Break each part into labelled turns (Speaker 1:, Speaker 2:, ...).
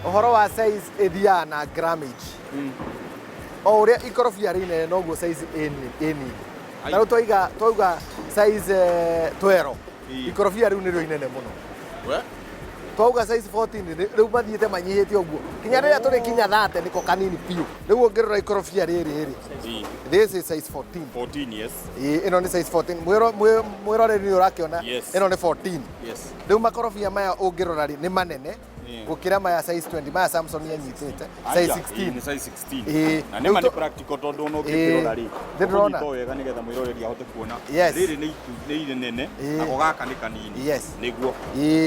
Speaker 1: Ũhoro wa size ĩthiaga na grammage. O ũrĩa ikorobia rĩ inene noguo size ĩ nini. Ta rĩu twauga size 12, ikorobia rĩu nĩrĩo inene mũno.
Speaker 2: We?
Speaker 1: Twauga size 14, rĩu mathiĩte manyihĩte ũguo kinya rĩrĩa tũrĩkinya 30 nĩko kanini biũ. Rĩu ũngĩrora ikorobia rĩrĩ rĩ, this is size 14.
Speaker 2: 14, yes.
Speaker 1: Ĩĩ, ĩno nĩ size 14. Mwĩroreri nĩ ũrakĩona. Ĩno nĩ 14. Rĩu makorobia maya ũngĩrora rĩ, nĩ manene gũkĩra maya size 20 maya Samson anyitĩte size
Speaker 2: Aya,
Speaker 1: 16.
Speaker 2: ĩĩ, nĩ size 16. Na
Speaker 1: Rĩu
Speaker 2: nĩma nĩ practical tondũ ona ũngĩkĩrora rĩ,
Speaker 1: Nĩ ndĩrona.
Speaker 2: ũkũnyita wega nĩgetha mwĩroreri ahote kuona. Rĩrĩ nĩ itu nĩ inene, nako gaka nĩ kanini. Nĩguo.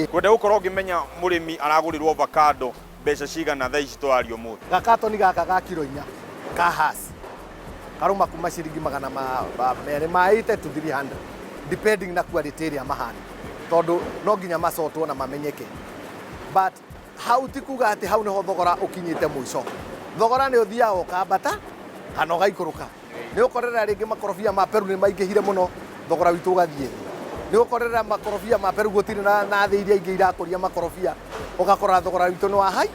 Speaker 2: Kwenda gũkorwo ngĩmenya mũrĩmi aragũrĩrwo avocado mbeca cigana thaa ici tũraria ũmũthĩ?
Speaker 1: Gakatoni gaka ga kiro 4 ka Hass karuma kuma ciringi magana merĩ ma 80 to 300 depending na quality ĩrĩa mahana, tondũ no nginya macotwo na mamenyeke. But hau ti kuga atĩ hau nĩho thogora ũkinyĩte mũico. Thogora nĩ ũthiaga ũkambata kana ũgaikũrũka. Nĩ ũkorera rĩngĩ makorobia ma Peru nĩ maingĩhire mũno, thogora witũ ũgathiĩ thĩ. Nĩ ũkorera makorobia ma Peru gũtirĩ na thĩ iria ingĩ irakũria makorobia, ũgakora thogora witũ nĩ wa hai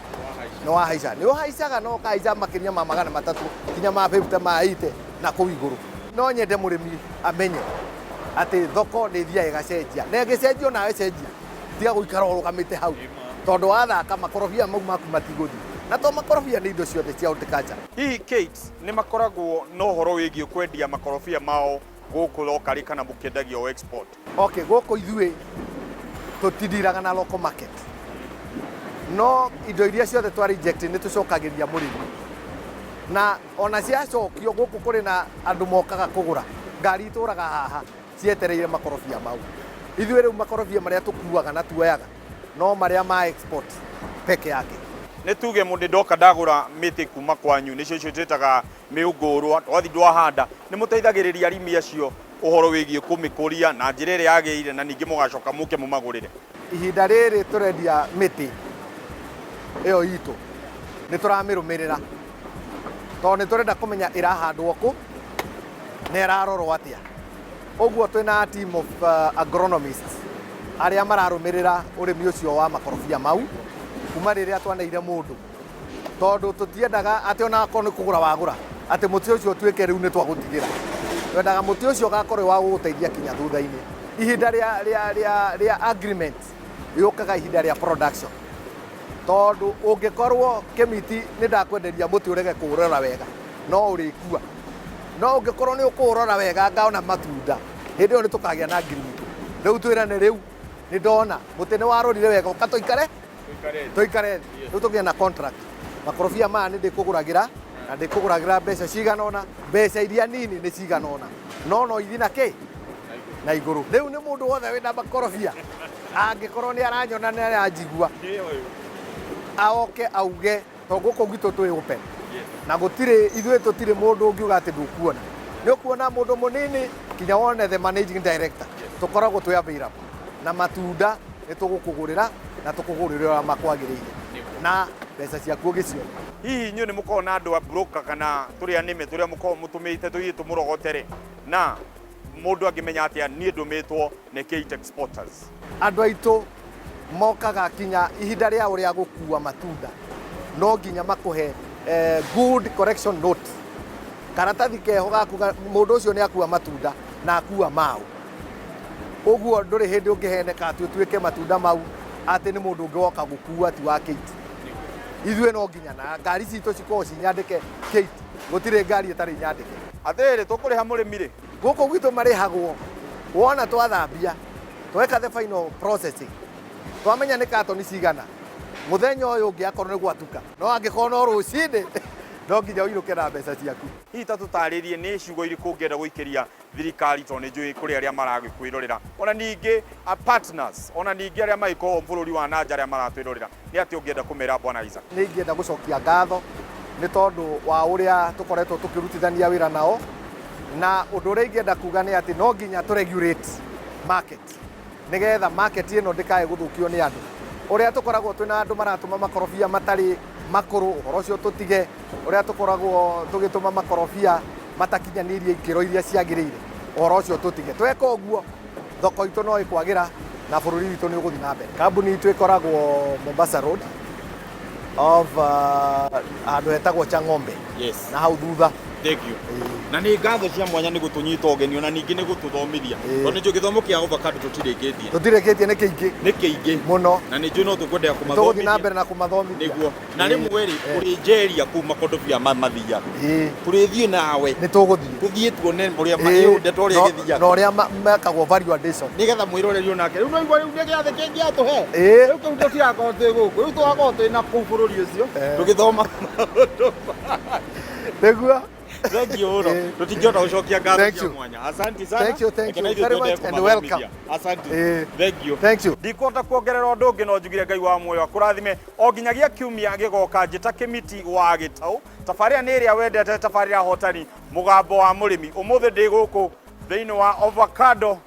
Speaker 1: nĩ wahaica. Nĩ ũhaicaga na ũkahaica makĩria ma 300 kinya ma 50 ma 80 na kũu igũrũ. No nyende mũrĩmi amenye atĩ thoko nĩ ĩthiaga ĩgacenjia, na ĩgĩcenjia onawe cenjia, tiga gũikara ũrũgamĩte hau, tondũ wathaka makorobia mau maku matigũthiĩ. Na to makorobia, nĩ indo ciothe cia horticulture.
Speaker 2: Hihi Kate nĩ makoragwo na ũhoro wĩgiĩ kwendia makorobia mao gũkũ locally kana mũkĩendagia o export?
Speaker 1: Okay, gũkũ ithuĩ tũtindiraga na local market, no indo iria ciothe twa reject nĩ tũcokagĩria mũrĩmi, na ona ciacokio gũkũ kũrĩ na andũ mokaga kũgũra. Ngari itũraga haha cietereire makorobia mau. Ithuĩ rĩu makorobia marĩa tũkuaga na tuoyaga no marĩa ma export peke yake.
Speaker 2: Nĩ tuge mũndũ ndoka ndagũra mĩtĩ kuma kwanyu, nĩcio icio twĩtaga mĩũngũrwa, twathi ndwahanda, nĩ mũteithagĩrĩria arĩmi acio ũhoro wĩgiĩ kũmĩkũria na njĩra ĩrĩa yagĩrĩire, na ningĩ mũgacoka mũke mũmagũrĩre?
Speaker 1: Ihinda rĩrĩ tũrendia mĩtĩ ĩyo itũ nĩ tũramĩrũmĩrĩra, tondũ nĩ tũrenda kũmenya ĩrahandwo kũ na ĩrarorwo atĩa. Ũguo twĩna team of agronomists arĩa mararũmĩrĩra ũrĩmi ũcio wa makorobia mau kuma rĩrĩa twaneire mũndũ, tondũ tũtiendaga atĩ ona akorwo nĩ kũgũra wagũra atĩ mũtĩ ũcio ũtuĩke rĩu nĩ twagũtigĩra. Twendaga mũtĩ ũcio ũgakorwo wa gũgũteithia kinya thutha-inĩ. Ihinda rĩa agreement yũkaga ihinda rĩa production, tondũ ũngĩkorwo kĩmiti nĩ ndakwenderia mũtĩ ũrege kũũrora wega, no ũrĩkua. No ũngĩkorwo nĩ ũkũũrora wega ngaona matunda, hĩndĩ ĩyo nĩ tũkagĩa na agreement. Rĩu twĩrane, rĩu nĩ ndona mũtĩ nĩ warorire wega, ũka tũikare tũikare thĩ, rĩu tũgĩe na contract. Makorobia maya nĩ ndĩkũgũragĩra na ndĩkũgũragĩra mbeca cigana ũna, mbeca iria nini nĩ cigana ũna, no no ithi na kĩ na igũrũ. Rĩu nĩ mũndũ wothe wĩna makorobia, angĩkorwo nĩ aranyona nĩ aranjigua, aoke auge, tondũ gũkũ gwitũ twĩ open na gũtirĩ, ithuĩ tũtirĩ mũndũ ũngiuga atĩ ndũkuona. Nĩ ũkuona mũndũ mũnini kinya wone the managing director, tũkoragwo twĩ available na matunda nĩ tũgũkũgũrĩra na tũkũgũrĩre ũrĩa makwagĩrĩire na mbeca ciaku ũgĩciona.
Speaker 2: Hihi inyuĩ nĩ mũkoragwo na andũ a broker kana tũrĩa nĩme tũrĩa mũkoragwo mũtũmĩte tũthiĩ tũmũrogotere? Na mũndũ angĩmenya atĩa niĩ ndũmĩtwo nĩ Kate Exporters?
Speaker 1: Andũ aitũ mokaga kinya ihinda rĩa ũrĩa gũkua matunda, no nginya makũhe good correction note, karatathi keho gakuga mũndũ ũcio nĩ akua matunda na akua mau. Ũguo ndũrĩ hĩndĩ ũngĩheneka atĩ ũtuĩke matunda mau atĩ nĩ mũndũ ũngĩ woka gũkua ti wa Kate. Ithuĩ no nginya na ngari citũ cikorwo ci nyandĩke Kate, gũtirĩ ngari ĩtarĩ nyandĩke.
Speaker 2: Atĩrĩrĩ, tũkũrĩha mũrĩmi rĩ?
Speaker 1: Gũkũ gwitũ marĩhagwo wona twathambia, tweka the final processing, twamenya nĩ katoni cigana, mũthenya ũyũ ũngĩ akorwo nĩ gwatuka, no angĩkorwo no rũcinĩ no nginya ũinũke na mbeca ciaku.
Speaker 2: Hihi ta tũtarĩrie nĩ ciugo irĩkũ ũngĩenda gũikĩria thirikari, tondũ nĩ njũĩ kũrĩ arĩa maragĩkwĩrorera, ona ningĩ partners, ona ningĩ arĩa magĩkoragwo bũrũri wa na nja arĩa maratwĩrorera, nĩ atĩa ũngĩenda kũmera, Bwana Isaac?
Speaker 1: Nĩ ingĩenda gũcokia ngatho nĩ tondũ wa ũrĩa tũkoretwo tũkĩrutithania wĩra nao, na ũndũ ũrĩa ingĩenda kuga nĩ atĩ no nginya tũ regulate market nĩgetha market ĩno ndĩkae gũthũkio nĩ andũ. Ũrĩa tũkoragwo twĩna andũ maratũma makorobia matarĩ makũrũ, ũhoro ũcio tũtige. Ũrĩa tũkoragwo tũgĩtũma makorobia matakinyanĩirie ikĩro iria ciagĩrĩire, ũhoro ũcio tũtige. Tweka ũguo thoko itũ no ĩkwagĩra na bũrũri witũ nĩ ũgũthiĩ na mbere. Kambuni itũ ĩkoragwo Mombasa Road. Of handũ hetagwo Chang'ombe. Na hau thutha.
Speaker 2: Thank you. Na nĩ ngatho cia mwanya nĩ gũtũnyita ũgeni ona ningĩ nĩ gũtũthomithia. Tondũ nĩ njũĩ gĩthomo kĩa avocado tũtirĩkĩtie.
Speaker 1: Tũtirĩkĩtie, nĩ kĩingĩ.
Speaker 2: Nĩ kĩingĩ.
Speaker 1: Mũno.
Speaker 2: Na nĩ njũĩ no tũkwenderea
Speaker 1: Tũgũthiĩ na
Speaker 2: kũmathomithia.
Speaker 1: Mbere na kũmathomithia.
Speaker 2: Nĩguo. Na rĩmwe rĩ, kũrĩ njeria kũu makondobia mathiaga. Tũrĩthiĩ nawe.
Speaker 1: Nĩ tũgũthiĩ.
Speaker 2: Tũthiĩ tuone ũrĩa ndeto ũrĩa ĩgĩthiaga.
Speaker 1: Na ũrĩa mekagwo value addition.
Speaker 2: Nĩgetha mwĩroreri onake rĩu no igua rĩu nĩ gĩathĩ kĩngĩ atũhe. Rĩu kĩu tũtirakorwo twĩ gũkũ, rĩu tũgakorwo twĩ na kũu bũrũri ũcio tũgĩthoma maũndũ.
Speaker 1: Nĩguo.
Speaker 2: Thank you mũno. Tũtingĩhota gũcokia ngatho
Speaker 1: Thank
Speaker 2: cia
Speaker 1: you.
Speaker 2: mwanya. Asante sana.
Speaker 1: Thank you, thank
Speaker 2: Reke na
Speaker 1: you
Speaker 2: ithuĩ
Speaker 1: very
Speaker 2: tuendelee
Speaker 1: much and
Speaker 2: kũmathomithia.
Speaker 1: welcome.
Speaker 2: Asante. Thank you.
Speaker 1: Thank you.
Speaker 2: Ndikuhota kuongerera ũndũ ũngĩ, no njugire Ngai wa muoyo akũrathime o nginyagia kiumia gĩgoka. Njĩta Kĩmiti wa Gĩtaũ. Tabarĩra nĩ ĩrĩa wendete, tabarĩra hotani, mũgambo wa mũrĩmi. Ũmũthĩ ndĩ gũkũ thĩinĩ wa avocado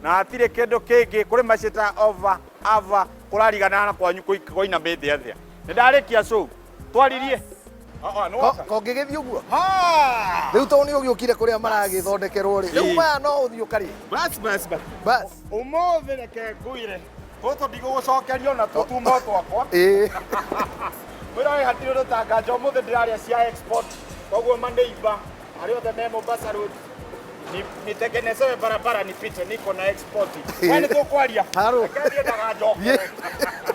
Speaker 2: na hatirĩ kĩndũ kĩngĩ kũrĩ macĩta ova ava kũrarigana na kwanyu kũinamĩte atĩa. Nĩ ndarĩkia show twaririe. Ah, ah, nĩ woka?
Speaker 1: Kongĩgĩthiĩ ũguo.
Speaker 2: Ha!
Speaker 1: Rĩu tondũ nĩ ũgĩũkire kũrĩa maragĩthondekerwo rĩ, rĩu maya no ũthiĩ ũkarĩe.
Speaker 2: Bas, bas, bas.
Speaker 1: Bas.
Speaker 2: Ũmũthĩ reke ngwĩre, tũtũ ndigũgũcokeria ona tũtumo twakwa. Mwĩra wĩ hatirĩ ũndũ tanganja, ũmũthĩ ndĩrarĩa cia export, koguo maneiba arĩa othe me Mombasa Road, nitengenezewe barabara nipite, niko na export. We nĩ tũkwaria.
Speaker 1: Haro.
Speaker 2: Reke thiĩ ndaganjokere.
Speaker 1: Thiĩ.